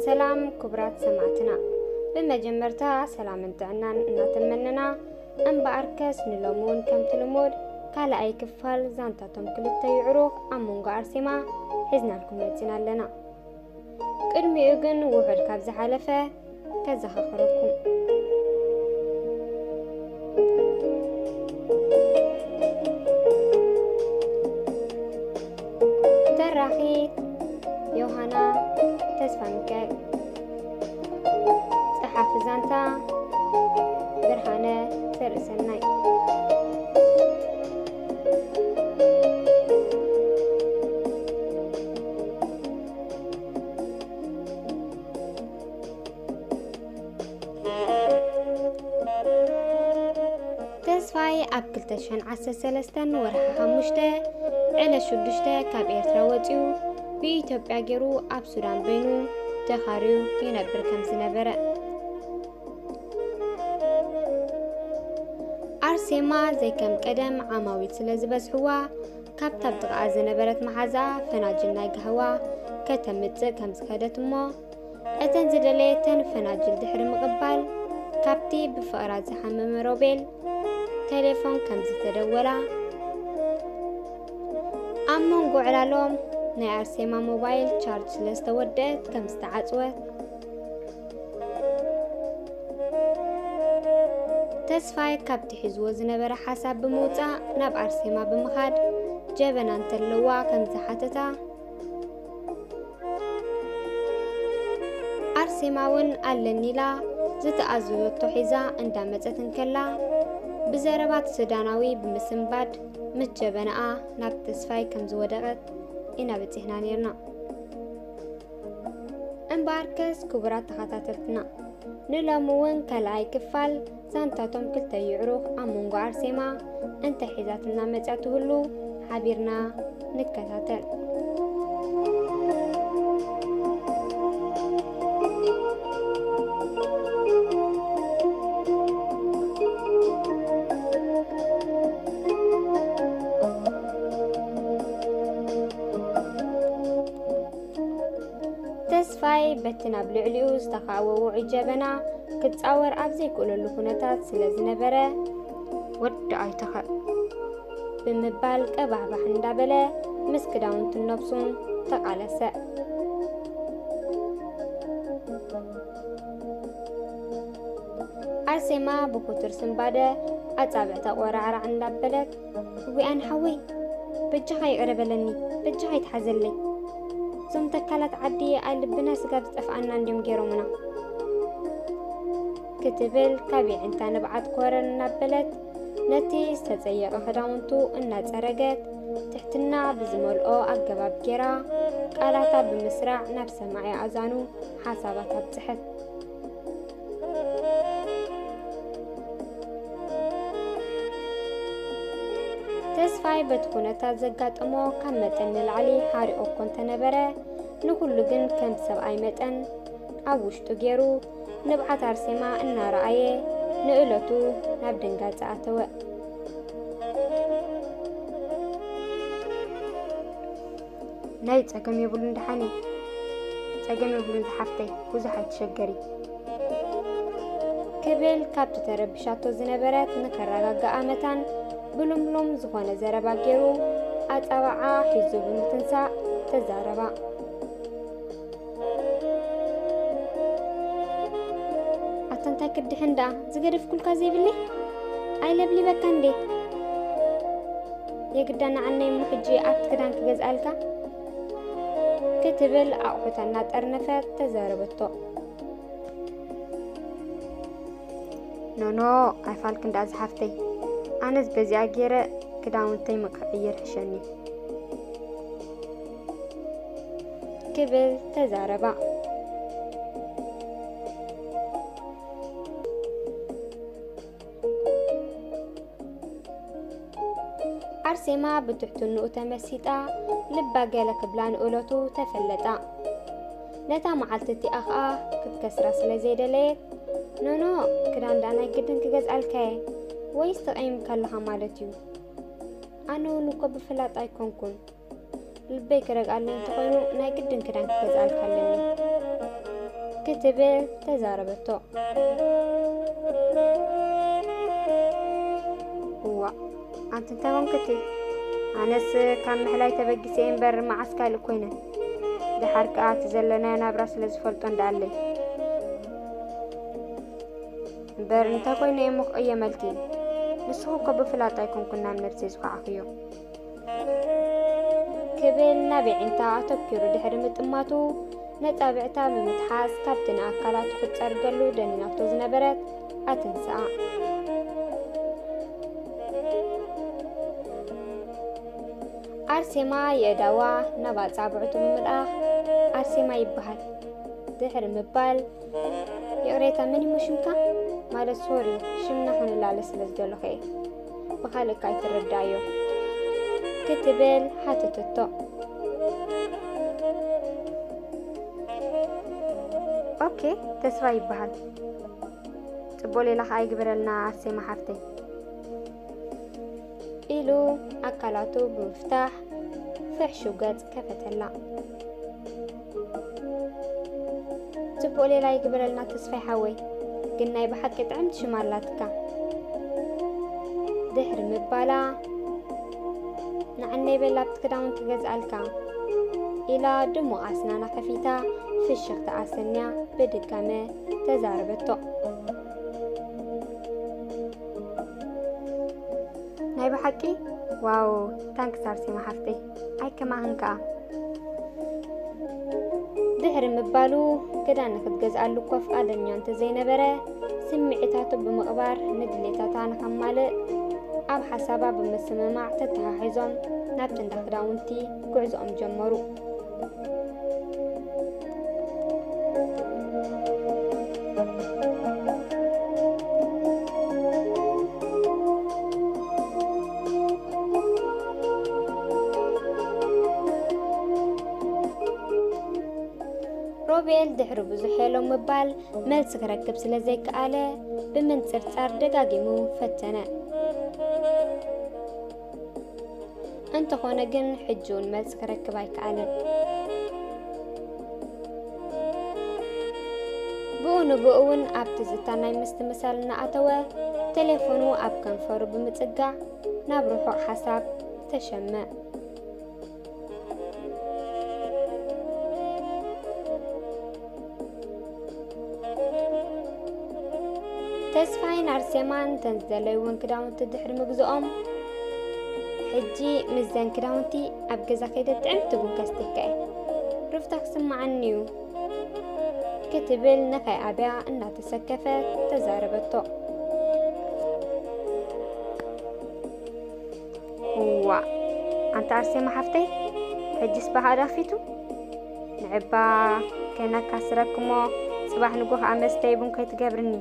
ሰላም ክቡራት ሰማዕትና፣ ብመጀመርታ ሰላምን ጥዕናን እናተመነና፣ እምበኣርከስ ንሎሚ እውን ከምቲ ልሙድ ካልኣይ ክፋል ዛንታቶም ክልተ ይዕሩኽ ኣብ መንጎ ኣርሴማ ሒዝናልኩም መጺና ኣለና። ቅድሚኡ ግን ውሑድ ካብ ዝሓለፈ ከዘኻኽረኩም። ተራኺት ዮሃና ተስፋሚካኤል። ጸሓፊ ዛንታ ብርሃነ ዘርእሰናይ። ተስፋይ ኣብ ክልተ ሽሕን ዓሰርተ ሰለስተን ወርሒ ሓሙሽተ ዕለት ሽዱሽተ ካብ ኤርትራ ወጺኡ ብኢትዮጵያ ገይሩ ኣብ ሱዳን በይኑ ተኻርዩ ይነብር ከም ዝነበረ። ኣርሴማ ዘይከም ቀደም ዓማዊል ስለ ዝበዝሕዋ፣ ካብታ ኣብ ጥቓኣ ዝነበረት መሓዛ ፈናጅል ናይ ጋህዋ ከተምጽእ ከም ዝኸደት እሞ፣ እተን ዝደለየተን ፈናጅል ድሕሪ ምቕባል፣ ካብቲ ብፍቕራ ዝሓመመ ሮቤል ቴሌፎን ከም ዝተደወላ፣ ኣብ መንጎ ዕላሎም ናይ ኣርሴማ ሞባይል ቻርጅ ስለ ዝተወደአት ከም ዝተዓጽወት፣ ተስፋይ ካብቲ ሒዝዎ ዝነበረ ሓሳብ ብምውጻእ ናብ ኣርሴማ ብምኻድ ጀበና እንተለዋ ከም ዝሓተታ፣ ኣርሴማ እውን ኣለኒ ኢላ ዝተኣዘዘቶ ሒዛ እንዳመጸት እንከላ፣ ብዘረባ እቲ ሱዳናዊ ብምስንባድ ምስ ጀበናኣ ናብ ተስፋይ ከም ዝወደቐት ኢና በጺሕና ነይርና። እምበኣርከስ ክቡራት ተኸታተልትና፣ ንሎሚ እውን ካልኣይ ክፋል ዛንታቶም ክልተ ይዕሩኽ ኣብ መንጎ ኣርሴማ እንታይ ሒዛትና መጽያ ትህሉ ሓቢርና ንከታተል። ተስፋይ በቲ ናብ ልዕሊኡ ዝተኻእወ ውዑይ ጀበና ክጻወር ኣብ ዘይክእለሉ ኩነታት ስለ ዝነበረ፣ "ወዲ ኣይተኸ" ብምባል ቀባሕባሕ እንዳበለ ምስ ክዳውንቱን ነብሱን ተቓለሰ። ኣርሴማ ብኩቱር ስንባደ ኣጻብዕታ ቆራዕራዕ እንዳበለት፣ "እዊኣን ሓወይ፣ በጃኻ ይቕረ በለኒ፣ በጃኻ ይትሓዘለይ። እዞም ተካላት ዓዲ ኣይ ልብና ስጋብ ዝጠፍኣና እንድዮም ገይሮምና" ክትብል ካብ የዕንታ ንብዓት ኮረር እናበለት ነቲ ዝተጸየቐ ክዳውንቱ እናጸረገት ትሕትና ብዝመልኦ ኣገባብ ገይራ ቃላታ ብምስራዕ ናብ ሰማዒ ኣእዛኑ ሓሳባት ኣብጽሐት። ተስፋይ በቲ ኩነታት ዘጋጠሞ ካብ መጠን ንላዕሊ ሓሪቑ እኮ እንተነበረ፣ ንኹሉ ግን ከም ሰብኣይ መጠን ኣብ ውሽጡ ገይሩ ንብዓት ኣርሴማ እናረኣየ ንእለቱ ናብ ድንጋጸ ኣተወ። ናይ ጸገም የብሉን ደሓነይ፣ ጸገም የብሉን ዝሓፍተይ፣ ብዙሕ ኣይትሸገሪ። ክብል ካብቲ ተረቢሻቶ ዝነበረት ንኸረጋግኣ መታን ብልምሉም ዝኾነ ዘረባ ገይሩ ኣጻብዓ ሒዙ ብምትንሳእ ተዛረባ። ኣታ እንታይ ክድሕን ደኣ ዝገደፍኩልካ ዘይብለይ? ኣይለብሊበካ እንዴ? የግዳ ንዓነይ እሞ ሕጂ ኣብቲ ክዳን ክገዝኣልካ? ክትብል ኣቑሑታ እናጠርነፈት ተዛረበቶ። ኖኖ፣ ኣይፋልክን ደኣ ዝሓፍተይ። ኣነስ በዚኣ ገይረ ክዳውንተይ ምክቕይር ሕሸኒ። ክብል ተዛረባ። ኣርሴማ ብትሕትንኡ ተመሲጣ፣ ልባ ገለ ክብላ ንእለቱ ተፈለጣ። ነታ መዓልቲ እቲኣ ኸኣ ክትከስራ ስለ ዘይደለየት፣ "ኖኖ፣ ክዳን ደኣ ናይ ግድን ክገዝኣልካ'የ፣ ወይስ ተቐይምካ ኣለኻ ማለት እዩ? ኣነ እውን እኮ ብፍላጥ ኣይኮንኩን። ልበይ ክረግኣለይ እንተኾይኑ ናይ ግድን ክዳን ክገዝኣልካ ኣለኒ።" ክትብል ተዛረበቶ። እዋ፣ ኣንቲ እንታይ ኮንክቲ? ኣነስ ካብ ምሕላይ ተበጊሰ እየ እምበር መዓስ ካልእ ኮይነ። ደሓር ከኣ እቲ ዘለናዮ ናብራ ስለ ዝፈልጦ እንዳኣለይ። እምበር እንታይ ኮይነ እየ እሞ ክቕየመልኪ? ንስኺ እኮ ብፍላጥ ኣይኮንኩን ናብ ነብሰይ ዝኸዓኽዮ። ክብል ናብ የዒንታ ኣተኲሩ ድሕሪ ምጥማቱ፣ ነጻብዕታ ብምትሓዝ ካብቲ ንኣካላቱ ክትጸርገሉ ደኒናቶ ዝነበረት ኣተንስኣ። ኣርሴማ የእዳዋ ናብ ኣጻብዕቱ ብምልኣኽ፣ ኣርሴማ ይበሃል ድሕሪ ምባል፣ ይቕሬታ፣ መን እሞ ሽምካ? ማለት ሶሪ፣ ሽምና ክንላለ ስለ ዝደለኹ እየ። ብኻልእ እካ ኣይትረዳእዮ። ክትብል ሓተተቶ። ኦኬ፣ ተስፋ ይበሃል። ጽቡቕ ሌላ ከኣ ይግበረልና ኣርሴማ ሓፍተይ። ኢሉ ኣካላቱ ብምፍታሕ ፍሕሹ ገጽ ከፈተላ። ጽቡቕ ሌላ ይግበረልና ተስፋይ ሓወይ፣ ግን ናይ ብሓቂ ጥዕምቲ ሽም ኣላትካ። ድሕሪ ምባላ፣ ንዓነይ በል ኣብቲ ክዳውንቲ ክገዝኣልካ፣ ኢላ ድሙቕ ኣስናና ከፊታ ፍሽኽታ ኣሰንያ ብድጋመ ተዛረበቶ። ናይ ብሓቂ? ዋው፣ ታንክስ ኣርሴማ ሓፍተይ፣ ኣይከማኽን ከኣ። ድሕሪ ምባሉ፣ ክዳን ንክትገዝኣሉ እኳ ፍቓደኛ እንተዘይነበረ፣ ስምዒታቱ ብምቕባር ንድሌታታ ንኸማልእ ኣብ ሓሳባ ብምስምማዕ ተተሓሒዞም ናብቲ እንዳ ክዳውንቲ ጉዕዞኦም ጀመሩ። ሮቤል ድሕሪ ብዙሕ ሄሎ ምባል መልሲ ክረክብ ስለ ዘይከኣለ ብምንጽርጻር ደጋጊሙ ፈተነ። እንተኾነ ግን ሕጂ እውን መልሲ ክረክብ ኣይከኣለን። ብኡ ንብኡ እውን ኣብ ትዝታ ናይ ምስትምሳል እናኣተወ ቴሌፎኑ ኣብ ከንፈሩ ብምጽጋዕ ናብ ርሑቕ ሓሳብ ተሸመ። ተስፋይን ኣርሴማን እተን ዝደለይወን ክዳውንቲ ድሕሪ ምግዝኦም፣ ሕጂ ምስዘን ክዳውንቲ ኣብ ገዛ ከይደ ጥዕምቲ ቡን ከስትየካ እየ። ሩፍታ ክስምዓኒ እዩ ክትብል ንኸይኣብያ እናተሰከፈት ተዛረበቶ። እዋእ፣ ኣንታ ኣርሴማ ሓፍተይ፣ ሕጅስ ባህኣ ዶ ከፊቱ? ንዕባ ከይነካስረኪ እሞ፣ ጽባሕ ንግሆ ከኣ መስተዪ ቡን ከይትገብርኒ።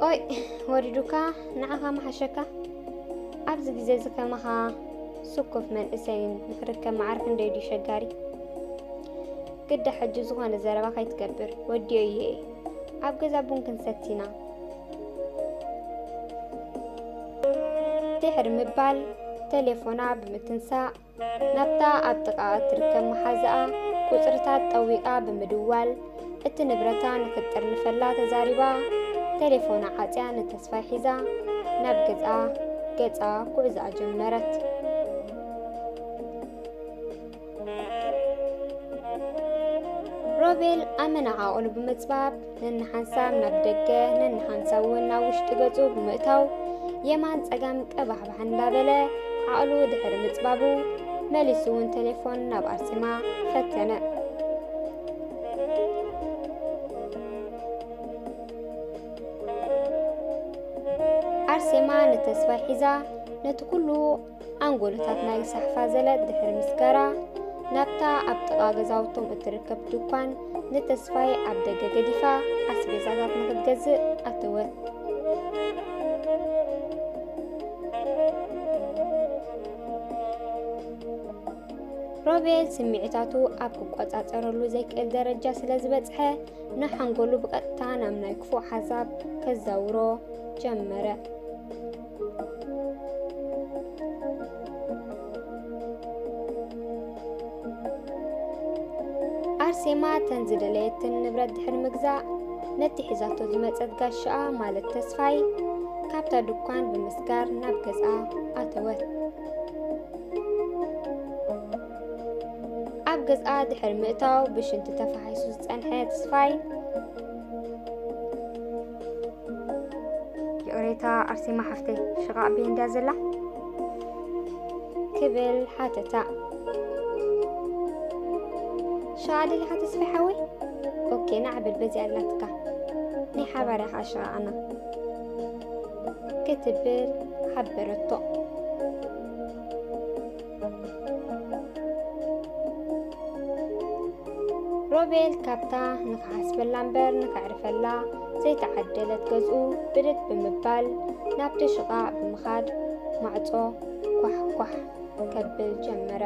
ኦይ፣ ወሪዱካ፣ ንዓኻ ምሓሸካ። ኣብዚ ግዜ እዚ ከማኻ ስኩፍ መንእሰይን ንክርከብ መዓር ክንደይ ድዩ ሸጋሪ። ግዳ ሕጂ ዝኾነ ዘረባ ከይትገብር፣ ወዲዮ እየ። ኣብ ገዛ ቡን ክንሰቲ ኢና። ድሕሪ ምባል፣ ቴሌፎና ብምትንሳእ፣ ናብታ ኣብ ጥቓ እትርከብ መሓዛኣ ቁጽርታት ጠዊቓ ብምድዋል፣ እቲ ንብረታ ንኽትጥርንፈላ ተዛሪባ፣ ቴሌፎና ዓጽያ ንተስፋይ ሒዛ፣ ናብ ገዝኣ ገጻ ጉዕዞኣ ጀመረት። ሮቤል ኣመና ዓቕሉ ብምጽባብ፣ ነንሓንሳብ ናብ ደገ፣ ነንሓንሳብ እውን ናብ ውሽጢ ገጹ ብምእታው፣ የማን ጸጋም ቀባሕባሕ እንዳበለ ዓቕሉ ድሕሪ ምጽባቡ፣ መሊሱ እውን ቴሌፎን ናብ ኣርሴማ ፈተነ። ኣርሴማ ንተስፋይ ሒዛ፣ ነቲ ኩሉ ኣንጎሎታት ናይ ሳሕፋ ዘለት ድሕሪ ምስጋራ፣ ናብታ ኣብ ጥቓ ገዛውቶም እትርከብ ድኳን ንተስፋይ ኣብ ደገ ገዲፋ ኣስቤዛታት ንኽትገዝእ ኣተወት። ሮቤል ስምዒታቱ ኣብ ክቆጻጸረሉ ዘይክእል ደረጃ ስለ ዝበጽሐ፣ ንሓንጎሉ ብቐጥታ ናብ ናይ ክፉእ ሓሳብ ከዛውሮ ጀመረ። ኣርሴማ ተን ዝደለየትን ንብረት ድሕሪ ምግዛእ፣ ነቲ ሒዛቶ ዝመጸት ጋሻኣ ማለት ተስፋይ ካብታ ድኳን ብምስጋር ናብ ገዝኣ ኣተወት። ኣብ ገዝኣ ድሕሪ ምእታው ብሽንቲ ተፋሒሱ ዝጸንሐ ተስፋይ፣ "ይቕሬታ ኣርሴማ ሓፍተይ፣ ሽቓቕ ቤ እንድያ ዘላ?" ክብል ሓተታ። "ሽቓቕ ደሊኻ ተስፋይ ሓወይ?" "ኦኬ፣ ንዓ በል በዚኣ ኣላትካ፣ ናይ ሓባር እያ ኸዓ ሽቓቕና" ክትብል ሓበረቶ። ሮቤል ካብታ ንኽሓስበላ እምበር ንኸዕርፈላ ዘይተዓደለት ገዝኡ ብድድ ብምባል ናብቲ ሽቓቕ ብምኻድ ማዕጾ ኳሕ ኳሕ ከብል ጀመረ።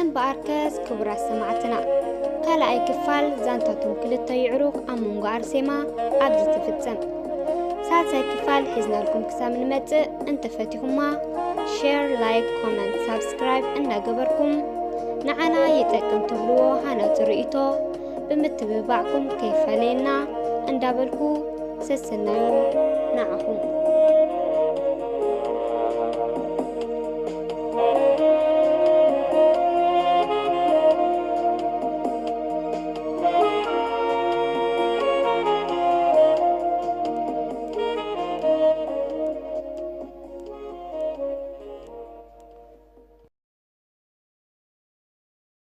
እምበኣርከስ ክቡራት ሰማዕትና፣ ካልኣይ ክፋል ዛንታቶም ክልተ ይዕሩኽ ኣብ መንጎ ኣርሴማ ኣብዚ ትፍጸም። ሳልሳይ ክፋል ሒዝናልኩም ክሳብ ንመጽእ እንተፈቲኹማ፣ ሼር፣ ላይክ፣ ኮመንት፣ ሳብስክራይብ እንዳገበርኩም ንዓና ይጠቅም ትብልዎ ሃናጺ ርእይቶ ብምትብባዕኩም ከይፈለየና እንዳበልኩ፣ ሰሰናዩ ንዓኹም።